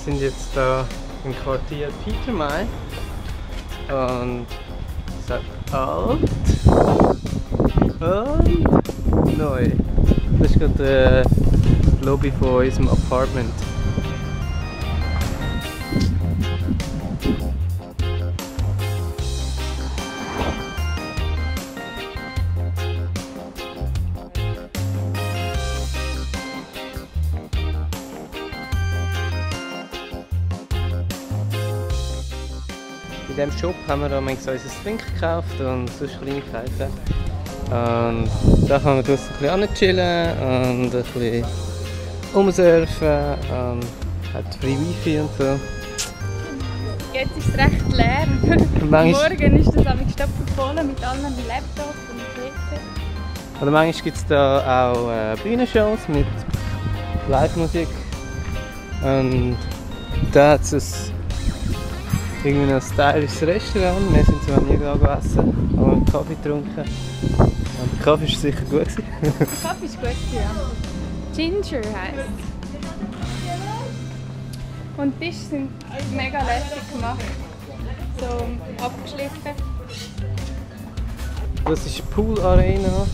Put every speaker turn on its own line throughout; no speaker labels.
sind jetzt da im Quartier Peter May und es ist alt und neu. Das ist gerade die Lobby von unserem Apartment. In diesem Shop haben wir da unser Drink gekauft und sonst Kleinigkeiten. Und da kann man draussen ein bisschen chillen und ein bisschen umsurfen und hat Free Wifi und so.
Jetzt ist es recht leer. Morgen ist das am voll mit anderen Laptops und PC.
Oder manchmal gibt es da auch Bühnenshows mit Live-Musik. Und da hat es irgendwie ein stylisches Restaurant. Wir sind zwar nie gegessen, aber einen Kaffee getrunken. Und der Kaffee war sicher gut.
Der Kaffee ist gut, ja. Ginger heisst es. Und die Tische sind mega lässig gemacht. So abgeschliffen.
Das ist eine Pool-Arena.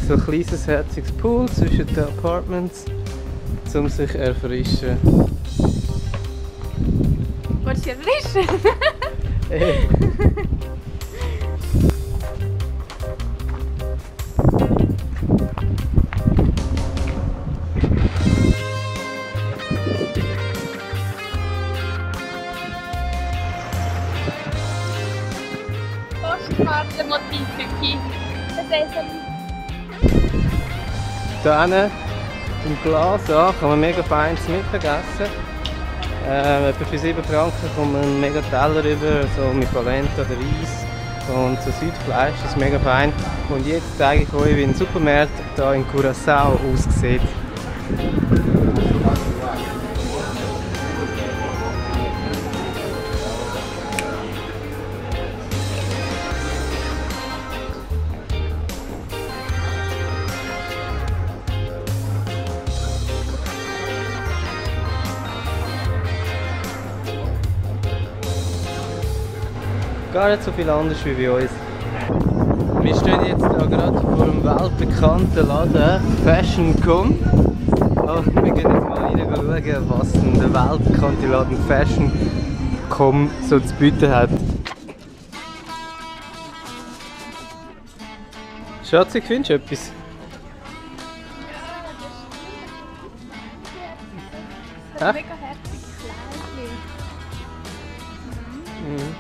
So ein kleines, herziges Pool zwischen den Apartments, um sich zu erfrischen.
Willst du dich erfrischen?
Hey.
Postkartenmotiv für Kinder.
Hier hinten im Glas kann man mega feines Mittag essen. Etwa für 7 Franken kommt man einen mega Teller rüber, so mit Polenta oder Reis und so Südfleisch, das ist mega fein. Und jetzt zeige ich euch, wie ein Supermarkt hier in Curaçao aussieht. Gar nicht so viel anders wie bei uns. Wir stehen jetzt da gerade vor dem weltbekannten Laden Fashion.com. Und wir gehen jetzt mal reinschauen, was denn der weltbekannte Laden Fashion.com so zu bieten hat. Schatzi, findest du etwas?
So mega herzige Kleidchen.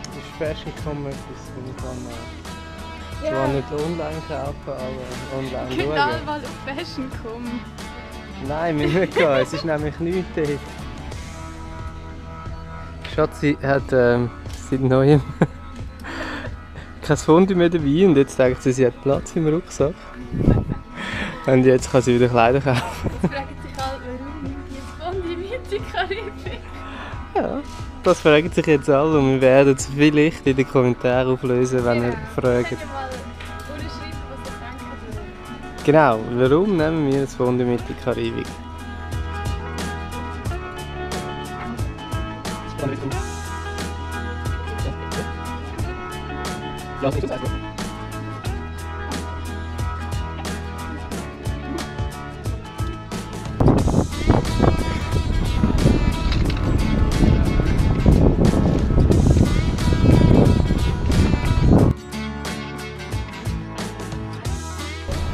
Das ist Fashion.com etwas, das ich kann zwar nicht online kaufen, aber online
Genau,
schauen.
mal auf Fashion.com.
Nein, wir müssen gehen, es ist nämlich nichts dort. Schatzi hat seit neuem kein Fondue mehr dabei und jetzt denkt sie hat Platz im Rucksack. Und jetzt kann sie wieder Kleider kaufen.
Jetzt fragen sich alle, warum nimmt die ein Fondue mit in die Karibik?
Ja, das fragen sich jetzt alle und wir werden es vielleicht in den Kommentaren auflösen, wenn ihr fragt.
Könnt ihr mal unterschreiben, was ihr denkt?
Genau, warum nehmen wir das Fondue mit in die Karibik?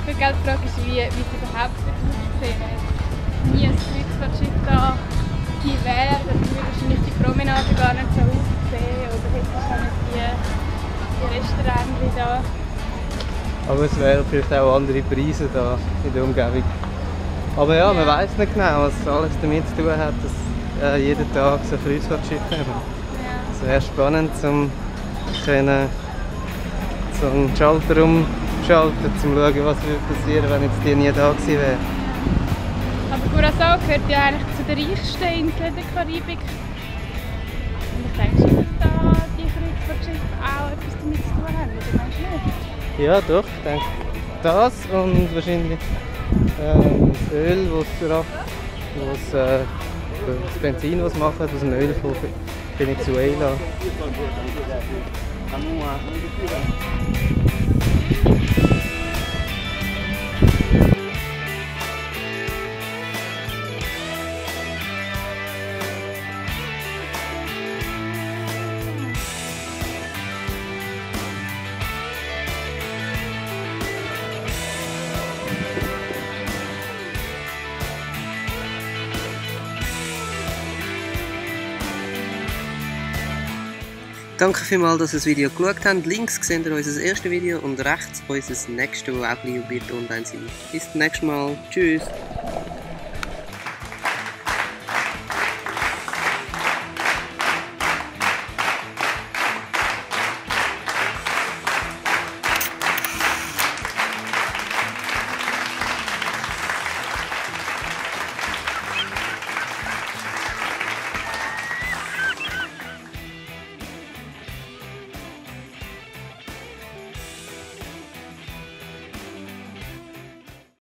Die Geldfrage ist, wie es überhaupt aussehen wird. Nie ein Kreuzfahrtschiff da gewesen wäre, dann würde wahrscheinlich die Promenade gar nicht so aussehen oder hätte es auch nicht die Restaurants da.
Aber es wären vielleicht auch andere Preise da in der Umgebung. Aber ja, man weiß nicht genau, was alles damit zu tun hat, dass jeden Tag so ein Kreuzfahrtschiff haben.
Ja.
Es wäre spannend, um so einen Schalter umzuschalten, um zu schauen, was würde passieren, wenn jetzt die nie da gewesen wäre.
Aber Curaçao gehört ja eigentlich zu den reichsten Inseln der Karibik. Und ich denke schon, dass da die Kreuzfahrtschiffe auch etwas damit zu tun haben, oder meinst du nicht?
Ja doch, ich denke das und wahrscheinlich das Öl, das das Benzin, was machen, aus dem Öl von Venezuela. Danke vielmals, dass ihr das Video geschaut habt. Links seht ihr unser erstes Video und rechts unser nächstes, das auch gleich bald online sein. Bis zum nächsten Mal. Tschüss!